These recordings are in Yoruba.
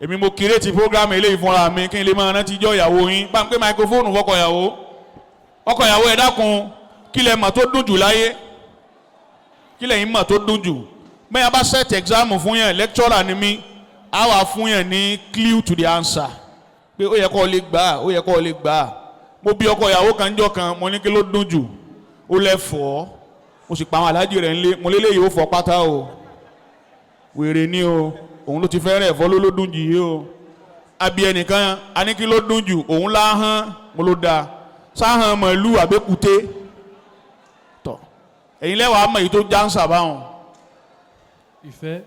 Èmi mo create program eléyìí fúnra mi kí n lè máa rántí ijọ́ ìyàwó yín. Bá ń pé microphone fọkọ ìyàwó. Ọkọ ìyàwó, ẹ dákun, kí lẹ mọ̀ tó dùn jù láyé? Kí lẹ̀yin mọ̀ tó dùn jù? Bẹ́ẹ̀ bá set exam fún yẹn, lecturer ni mí, á wà fún yẹn ní clue to the answer pé ó yẹ kó o lè gbà á, ó yẹ kó o lè gbà á. Mo bí ọkọ ìyàwó kan jọ kan, mo ní kí ló dùn jù? Ó lẹ fọ́. Mo sì pa àwọn aláàjì rẹ̀ ńlé, mo lélẹ́yìí ó fọ́ pátá o, wèrè ni o, òun ló ti fẹ́ràn ẹ̀fọ́ ló dùn jù yìí o. Àbí ẹnìkan, a ní kí ló dùn jù? Òun láhán. Mo ló dáa, sáhàn màálù àbẹ́kúté tọ̀. Ẹ̀yin lẹ́wàá mọ̀ èyí tó jáǹsà báwọn. Ìfẹ́.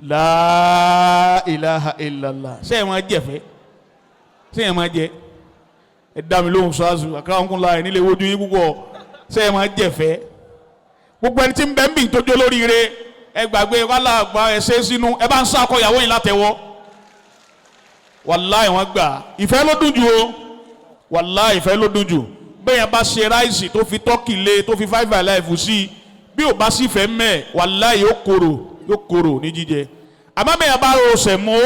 La ilaha illallah. Ṣé ẹ máa jẹ̀fẹ́? Ṣé ẹ máa jẹ? Ẹ dá mi lóhùn ṣáàzù àkàrà la ẹ̀ nílé wojú yín púpọ̀. Ṣé ẹ máa jẹ̀fẹ́? Gbogbo ẹni tí ń bẹ́ ń bì tó jó lóríire, ẹ gbàgbé wàhálà àgbà, ẹ ṣe é sínú, ẹ bá ń sá akọ ìyàwó yìí látẹ̀wọ́. Wàláì, wọ́n gbà, ìfẹ́ ló dùn jù o. Wàláì, ìfẹ́ ló dùn jù. Bẹ́ẹ̀ yẹn bá ṣe rice tó fi turkey lé, tó fi Five Alive sí i, bí ò bá sì fẹ́ mẹ́, wàláì, yóò korò, yóò korò ní jíjẹ. Àmọ́ bẹ́ẹ̀ yẹn bá ro sẹ̀mó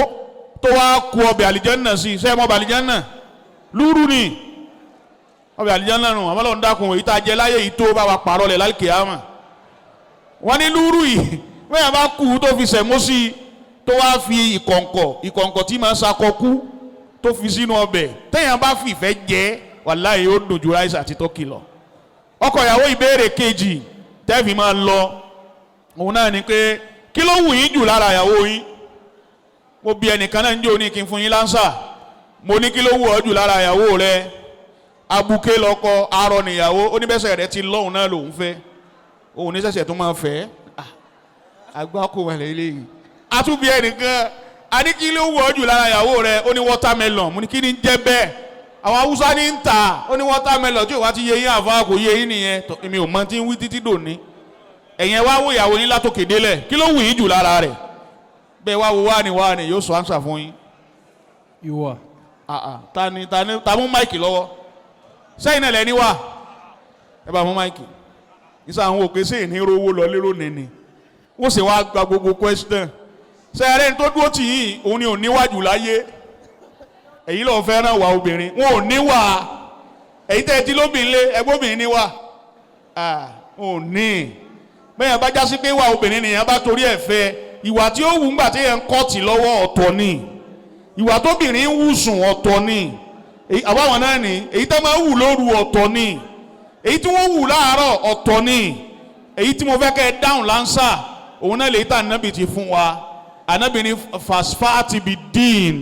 tó wá ku ọbẹ̀ àlìjẹ́nà sí i, sẹ́ẹ̀ mọ́ ọbẹ̀ àlìjẹ́nà lúrú ni ọbẹ̀ àlìjẹ́nà nù. Àmọ́ lọ́n dákun, èyí tá a jẹ láyé yìí tó bá wa pààrọ̀ lẹ̀ lálùkìyámà. Wọ́n ní lúrú yìí, bẹ́ẹ̀ yẹn bá kú tó fi sẹ̀mó sí i, tó wá fi ìkọ̀ǹkọ̀, ìkọ̀ǹkọ̀ tí máa ń sakọ kú, tó fi sínú ọbẹ̀, téèyàn bá fi ìfẹ́ jẹ, wàláhì, yóò dùn ju rice àti turkey lọ. Ọkọ ìyàwó, ìbéèrè kejì tẹ́ẹ̀fì máa lọ, òun náà ni pé kí ló wù yín jù lára ìyàwó yín? Mo bi ẹnìkan náà ń jò ní kí n fún yín l'answer. Mo ní kí ló wù ọ́ jù lára ìyàwó rẹ? Abuké lọkọ, arọ nìyàwó. Oníbẹ̀sẹ̀ rẹ ti lọ́hùn náà lòún fẹ́, òun ní sẹ̀sẹ̀ tó máa fẹ́ àgbákò wà lẹ́yìn. Àtúbí ẹnìkan, a ní kí ló wù ọ́ jù lára ìyàwó rẹ? Ó ní watermelon. Mo ní kí ni ń jẹ́ bẹ́ẹ̀? Àwọn Haúsá ní ń tà. Ó ní watermelon tí ò wá ti yé yín, àfa kò yé yín nìyẹn. Èmi ò mọ tí ń wí títí dòní. Ẹ̀yin ẹ wá wo ìyàwó yín látòkè délẹ̀, kí ló wù yín jù lára rẹ̀? Bẹ́ẹ̀ wá wo wá ní wá ní, yóò sọ answer fún yín. Ìwà. Ah ah, ta ni ta ni ta mú mic lọ́wọ́ sẹ́yìn náà lẹ́ni wá? Ẹ bá mú mic nísà. Àwọn òkè sí ìní rówó lọ lérò nìní, wọ́n sì wá gba gbogbo question. Sẹ́yìn tó dúró tì yín, òun ni ò níwájú láyé. Èyí lọ́ọ́ fẹ́ràn wà obìnrin, wọn ò níwà. Èyí tẹ́ ẹ ti lóbìnrin lé ẹgbẹ́ obìnrin níwà ò ní. Bẹ́ẹ̀ bá jásí pé wà obìnrin nìyẹn bá torí ẹ̀ fẹ́, ìwà tí ó wù ńgbà tí yẹn ń kọ́ọ̀tì lọ́wọ́ ọ̀tọ̀ ni, ìwà tóbìnrin ń wù sùn ọ̀tọ̀ ni, àbáwọn náà ní èyí tó máa ń wù lóru ọ̀tọ̀ ni, èyí tí wọ́n wù láàárọ̀ ọ̀tọ̀ ni. Èyí tí mo fẹ́ kẹ́ ẹ dáhùn l'answer, òun náà lè tá ànábì ti fún wa. Ànábì ní فاظفر بالدين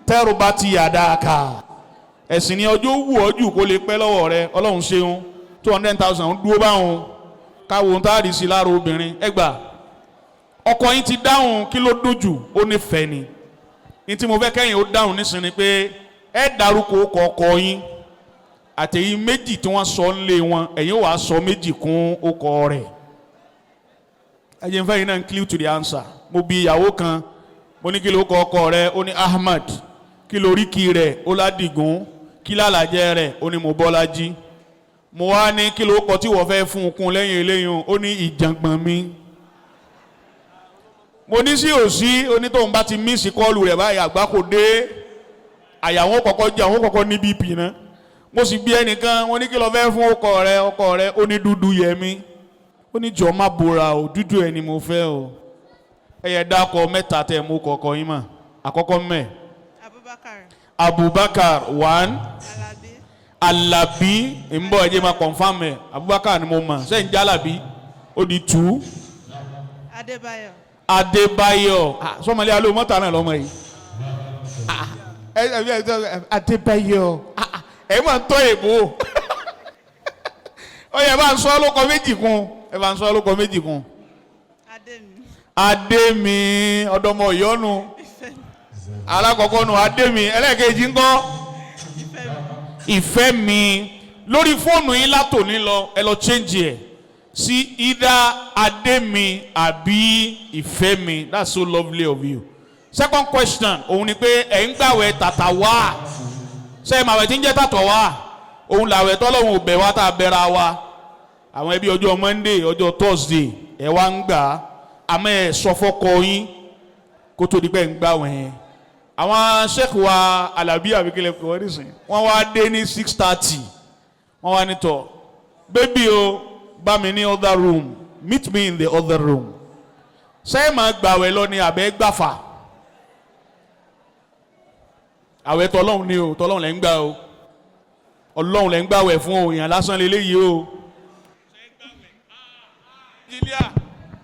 تربت يداك. Ẹ̀sìn ni ọjọ́ wù ọ́ jù kó lè pẹ́ lọ́wọ́ rẹ. Ọlọ́run ṣeun, 200,000 ń dúró báwọn káwọn ohun tá a rí sí lára obìnrin. Ẹ gbà, ọkọ yín ti dáhùn kí ló dùn jù, ó nífẹ̀ẹ́ ni. Ní tí mo fẹ́ kẹ́yìn ó dáhùn nísìnyí pé ẹ dárúkọ ọkọ ọkọ yín àtẹ̀yìn méjì tí wọ́n sọ ń lé wọn, ẹ̀yin wàá sọ méjì kún ọkọ rẹ̀. Ẹ jẹ́ n fẹ́ yín náà clue to the answer. Mo bi ìyàwó kan, mo ní kí ló kọ ọkọ rẹ̀? Ó ní Ahmad. Kí lóríkì rẹ̀? Ó ládìgún. Kí lálàjẹ́ rẹ̀? Ó ní mo Bọ́lájí. Mo wá ní kí ló kọ tí wọ́n fẹ́ fún un kún lẹ́yìn eléyìí? Ó ní ìjàngbọ̀n mi. Mo ní sí òsí onítòun bá ti miss call rẹ̀ báyìí, àgbá kò dé, àyà wọn kọ́kọ́ jẹ́, àwọn kọ́kọ́ ní BP náà. Mo sì bí ẹnìkan, mo ní kí ló fẹ́ fún ọkọ rẹ? Ọkọ rẹ, ó ní dúdú yẹmí. Ó ní jọ má bora o, dúdú ẹ ni mo fẹ́ o. Ẹ yẹ dákọ mẹ́ta tẹ mú kọ̀ọ̀kan yín mà. Àkọ́kọ́ mẹ́. Abubakar. Abubakar, one. Alabi. Alabi ń bọ̀, ẹ jẹ́ máa confirm ẹ̀. Abubakar ni mo mọ̀ sẹ́yìn jẹ́ Alabi, ó di two. Adébáyọ̀. Adébáyọ̀. Ah, sọmọlẹ́ alo mọ́ta náà lọ́mọ yìí. Ah, ẹ ẹ ẹ Adébáyọ̀. Ah, ah, ẹ máa ń tọ́ èbó. Ó yẹ bá ń sọ lóko méjì kún, ẹ bá ń sọ lóko méjì kún. Adémi. Adémi, ọ̀dọ́mọ ìyọ́nu. Ìfẹ́mi. Alákọ̀ọ́kọ́ nu Adémi, ẹlẹ́ẹ̀kejì ńkọ́? Ìfẹ́mi. Ìfẹ́ mi. Lórí fóònù yín látòní lọ, ẹ lọ change ẹ̀ sí either Adémi àbí Ìfẹ́ mi. That's so lovely of you. Second question, òun ni pé ẹ̀ ń gbàwẹ̀ tàtà wá sẹ́yìn màwẹ̀ tí ń jẹ́ tàtọ̀ wá? Òun làwẹ̀ tọ́lọ́hún ò bẹ̀ wá tá a bẹ̀ra wa. Àwọn ẹbí, ọjọ́ Monday, ọjọ́ Thursday, ẹ wá ń gbà á, àmọ́ ẹ sọ fọ́kọ yín kó tó di pé ń gbàwẹ̀ yẹn. Àwọn sheikh wa Alabi abikele kò wọ́n nísìn, wọ́n wá dé ní 6:30, wọ́n wá ní tọ̀, baby o, bá mi ní other room, meet me in the other room. Sẹ́yìn máa gbàwẹ̀ lọ ni àbẹ́ gbàfà? Àwẹ̀ tọlọ́hun ni o, tọlọ́hun lẹ́ ń gbà o, ọlọ́hun lẹ́ ń gbàwẹ̀ fún o, èèyàn lásán leléyìí o.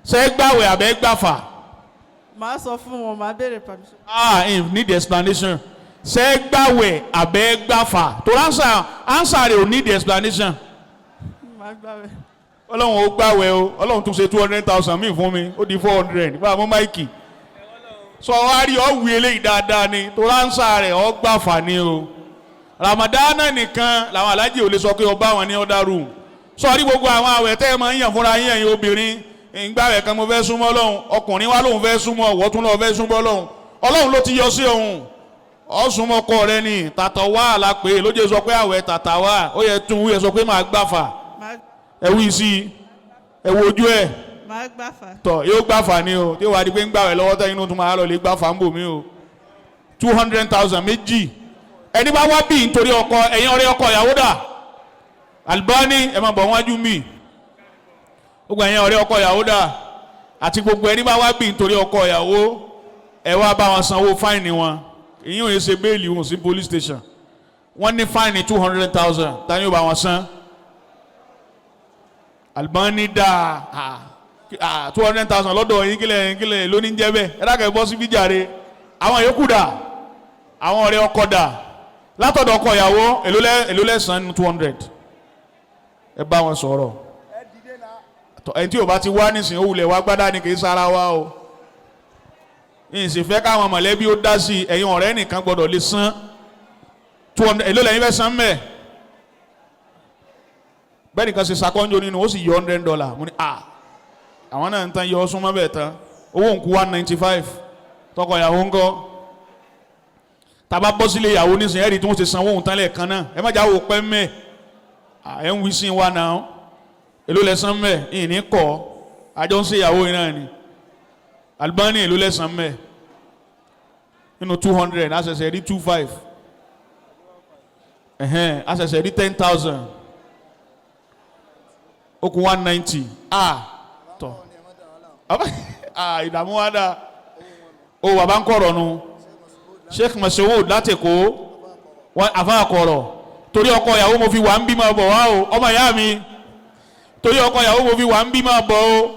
Sẹ́yìn gbàwẹ̀ àbẹ́ gbàfà? Màá sọ fún wọn, màá béèrè permission. Ah, in need explanation. Ṣé gbàwẹ̀ àbẹ́ gbàfà? Tó answer answer rẹ̀ ò need explanation. Màá gbàwẹ̀. Ọlọ́run ó gbàwẹ̀ o, Ọlọ́run tún ṣe 200,000 míì fún mi, ó di 400. Bá a mú máìkì. Sọ wá rí ọ wí eléyìí dáadáa ni, tó answer rẹ̀ ọ gbàfà ni o. Ramadana nìkan làwọn alájì ò lè sọ pé ọba àwọn ní other room. Sọ rí gbogbo àwọn àwẹ̀ tẹ́ ẹ máa ń yàn fúnra yín ẹ̀yin obìnrin. Ìgbà rẹ̀ kan mo fẹ́ súnmọ́ Ọlọ́run, ọkùnrin wa lòun fẹ́ súnmọ́, ọ̀wọ́ tún lọ́ọ́ fẹ́ súnmọ́ Ọlọ́run. Ọlọ́run ló ti yọ sí òun, ọ̀sùnmọ́ ọkọ rẹ ni tàtọ̀ wá la pé lóye sọ pé àwẹ̀ tàtà wá ó yẹ tún wúyẹ sọ pé máa gbàfà. Màá Ẹ wí sí i, ẹ wo ojú ẹ. Màá gbàfà. Tọ yóò gbàfà ni o, tí ó wà di pé ń gbàwẹ̀ lọ́wọ́ tẹ́yìn inú tún máa lọ lè gbàfà ń bò mí o. 200,000 méjì. Ẹni bá wá bí nítorí ọkọ, ẹ̀yin ọ̀rẹ́ ọkọ ìyàwó dà, Albani, ẹ máa bọ̀ wájú mi. Gbogbo ẹ̀yin ọ̀rẹ́ ọkọ ìyàwó dà, àti gbogbo ẹni bá wá bí nítorí ọkọ ìyàwó, ẹ wá bá wọn sanwó fine wọn. Èyí ò yẹ ṣe bail wọn sí police station. Wọ́n ní fine 200,000, tani yóò bá wọn san? Albani dà, 200,000 lọ́dọ̀ yín, kílẹ̀ kílẹ̀ lóní ń jẹ́ bẹ́ẹ̀. Ẹ dákẹ́ bọ́ síbí jàre. Àwọn yòókù dà? Àwọn ọ̀rẹ́ ọkọ dà? Látọ̀dọ̀ ọkọ ìyàwó, èló lẹ́sàn-án nínú 200? Ẹ bá wọn sọ̀rọ̀. Tọ́, ẹni tí ò bá ti wá nísìnyí, ó wulẹ̀ wá gbádá ni, kì í sara wa o. Ìsìn fẹ́ káwọn mọ̀lẹ́bí ó dá sí i. Ẹ̀yin ọ̀rẹ́ nìkan gbọ́dọ̀ lè san 200. Èló lẹ́yìn fẹ́ san mẹ́ẹ̀? Bẹ́ẹ̀ nìkan ṣe sakọ́njọ nínú, ó sì yọ $100. Mo ní à, àwọn náà ń tán yọ súnmọ́ bẹ́ẹ̀ tán, owó ń kú 195. Tọkọ ìyàwó ńkọ́? Tàbá bọ́ sílé ìyàwó nísìnyí, ẹ̀rí tí wọ́n ti sanwó òun tán lẹ́ẹ̀kan náà. Ẹ má jáwó pẹ́ mẹ́ ẹ̀ ń wí sí wa náà. Èló lẹ́sàn mẹ́? Ìní kọ́ àjọ ń ṣe ìyàwó yìí náà ni. Albani, èló lẹ́sàn mẹ́ nínú 200? Àṣẹ̀ṣẹ̀ rí 2.5, ẹ̀hẹ́n, àṣẹ̀ṣẹ̀ rí 10,000, ó kù 190. Ah, tọ́, ah, ìdààmú wa dà o. Bàbá ń kọ̀rọ̀ nu, Sheikh Masoud láti Èkó, wọn àfa kọ̀rọ̀. Torí ọkọ ìyàwó mo fi wà ń bí, máa bọ̀ wá o. Ọmọ ìyá mi, torí ọkọ ìyàwó mo fi wà ń bí, máa bọ̀ o.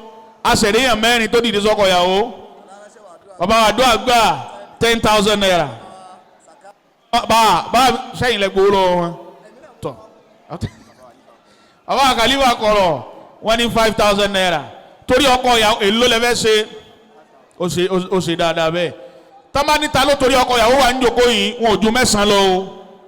Aṣẹ̀ríyàn mẹ́rin tó dìde sọ́kọ ìyàwó. Bàbá wa àdúrà gbà, ₦10,000. Bá bá sẹ́yìn lẹ gbowó lọ́wọ́ wọn. Tọ́, bàbá àkàlíwà kọ̀rọ̀, wọ́n ní ₦5,000 torí ọkọ ìyàwó. Èló lẹ fẹ́ ṣe? Ó ṣe dáadáa bẹ́ẹ̀. Tọ́ba níta ló torí ọkọ ìyàwó wà ń jòkó yìí, wọn ò ju mẹ́sàn-án lọ o.